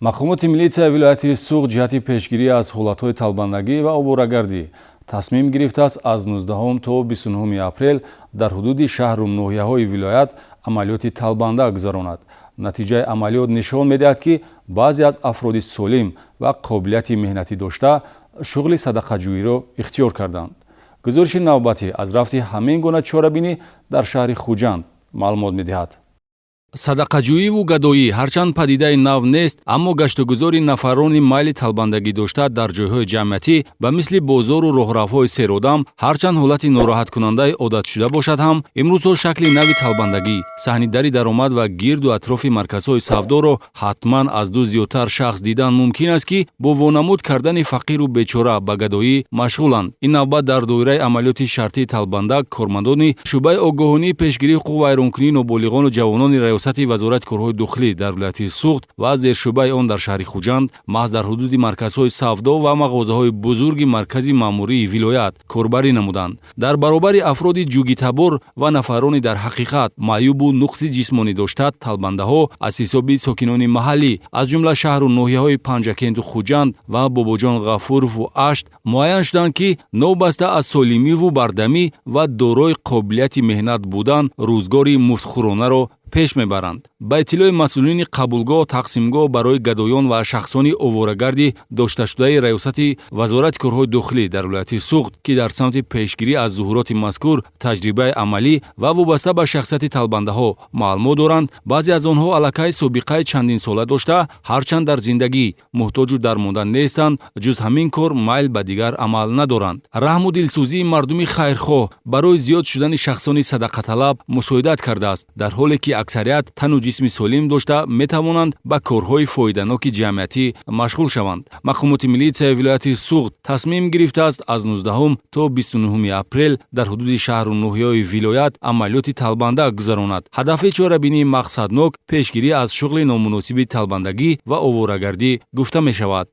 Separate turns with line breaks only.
Мақомоти милитсияи вилояти Суғд ҷиҳати пешгирӣ аз ҳолатҳои талбандагӣ ва оворагардӣ тасмим гирифтааст, аз 19 то 29 апрел дар ҳудуди шаҳру ноҳияҳои вилоят амалиёти талбанда гузаронад. Натиҷаи амалиёт нишон медиҳад, ки баъзе аз афроди солим ва қобилияти меҳнатӣ дошта шуғли садақаҷӯиро ихтиёр карданд. Гузориши навбатӣ аз рафти ҳамин гуна чорабинӣ дар шаҳри Хуҷанд маълумот медиҳад. Садақаҷӯиву гадоӣ ҳарчанд падидаи нав нест, аммо гаштугузори нафарони майли талбандагӣ дошта дар ҷойҳои ҷамъиятӣ, ба мисли бозору роҳравҳои серодам, ҳарчанд ҳолати нороҳаткунандаи одатшуда бошад ҳам, имрӯзҳо шакли нави талбандагӣ саҳни дари даромад ва гирду атрофи марказҳои савдоро ҳатман аз ду зиёдтар шахс дидан мумкин аст, ки бо вонамуд кардани фақиру бечора ба гадоӣ машғуланд. Ин навбат дар доираи амалиёти шартии талбандак кормандони шӯъбаи огоҳонии пешгирии ҳуқуқвайронкунии ноболиғону ҷавонони Раёсати Вазорати корҳои дохилӣ дар вилояти Суғд ва зершӯъбаи он дар шаҳри Хуҷанд маҳз дар ҳудуди марказҳои савдо ва мағозаҳои бузурги маркази маъмурии вилоят корбарӣ намуданд. Дар баробари афроди ҷугитабор ва нафарони дар ҳақиқат маъюбу нуқси ҷисмонӣ дошта, талбандаҳо аз ҳисоби сокинони маҳаллӣ, аз ҷумла шаҳру ноҳияҳои Панҷакенту Хуҷанд ва Бобоҷон Ғафурову Ашт муайян шуданд, ки новобаста аз солимиву бардамӣ ва дорои қобилияти меҳнат будан, рӯзгори муфтхӯронаро пеш мебаранд. Ба иттилои масъулини қабулгоҳ, тақсимгоҳ барои гадоён ва шахсони оворагарди дошташудаи Раёсати Вазорати корҳои дохилӣ дар вилояти Суғд, ки дар самти пешгирӣ аз зуҳуроти мазкур таҷрибаи амалӣ ва вобаста ба шахсияти талбандаҳо маълумот доранд, баъзе аз онҳо аллакай собиқаи чандинсола дошта, ҳарчанд дар зиндагӣ муҳтоҷу дармонда нестанд, ҷуз ҳамин кор майл ба дигар амал надоранд. Раҳму дилсӯзии мардуми хайрхоҳ барои зиёд шудани шахсони садақаталаб мусоидат кардааст, дар ҳоле ки аксарият тану ҷисми солим дошта метавонанд ба корҳои фоиданоки ҷамъиятӣ машғул шаванд. Мақомоти милитсияи вилояти Суғд тасмим гирифтааст, аз 19 то 29 апрел дар ҳудуди шаҳру ноҳияҳои вилоят амалиёти талбанда гузаронад. Ҳадафи чорабинии мақсаднок пешгирӣ аз шуғли номуносиби талбандагӣ ва оворагардӣ гуфта мешавад.